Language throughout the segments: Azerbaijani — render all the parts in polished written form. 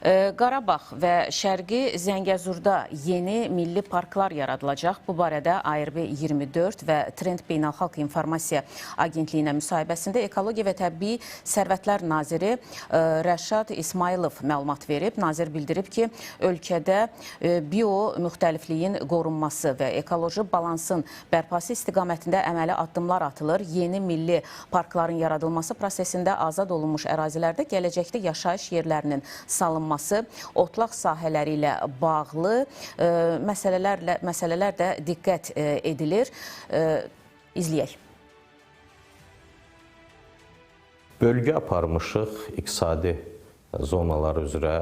Qarabağ və Şərqi Zəngəzurda yeni milli parklar yaradılacaq. Bu barədə ARB 24 və Trend Beynəlxalq İnformasiya Agentliyinə müsahibəsində Ekologiya və Təbii Sərvətlər Naziri Rəşad İsmayılov məlumat verib. Nazir bildirib ki, ölkədə bio müxtəlifliyin qorunması və ekoloji balansın bərpası istiqamətində əməli addımlar atılır. Yeni milli parkların yaradılması prosesində azad olunmuş ərazilərdə gələcəkdə yaşayış yerlərinin salınması, otlaq sahələri ilə bağlı məsələlər də diqqət edilir. İzləyək. Bölgə aparmışıq iqtisadi zonalar üzrə,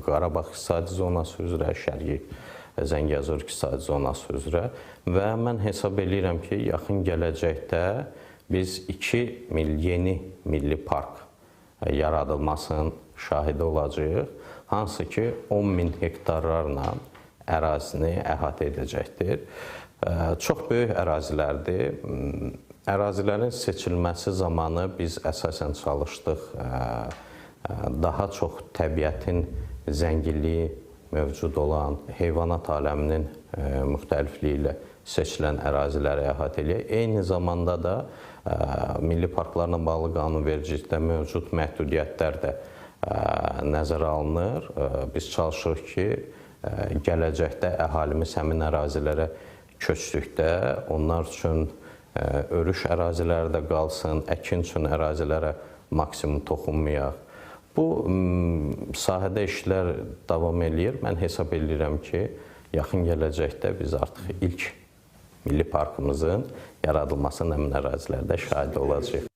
Qarabağ iqtisadi zonası üzrə, Şərqi Zəngəzur iqtisadi zonası üzrə və mən hesab eləyirəm ki, yaxın gələcəkdə biz 2 yeni milli park yaradılmasının şahidi olacağıq, hansı ki 10 min hektarlarla ərazini əhatə edəcəkdir. Çox böyük ərazilərdir. Ərazilərin seçilməsi zamanı biz əsasən çalışdıq daha çox təbiətin zənginliyi mövcud olan, heyvanat aləminin müxtəlifliyi ilə seçilən əraziləri əhatə eləyək. Eyni zamanda da milli parklarla bağlı qanunvericilikdə mövcud məhdudiyyətlər də nəzərə alınır. Biz çalışırıq ki, gələcəkdə əhalimiz həmin ərazilərə köçdükdə onlar üçün örüş əraziləri də qalsın, əkin üçün ərazilərə maksimum toxunmayaq. Bu sahədə işlər davam eləyir. Mən hesab eləyirəm ki, yaxın gələcəkdə biz artıq ilk milli parkımızın yaradılmasının həmin ərazilərdə şahidi olacağıq.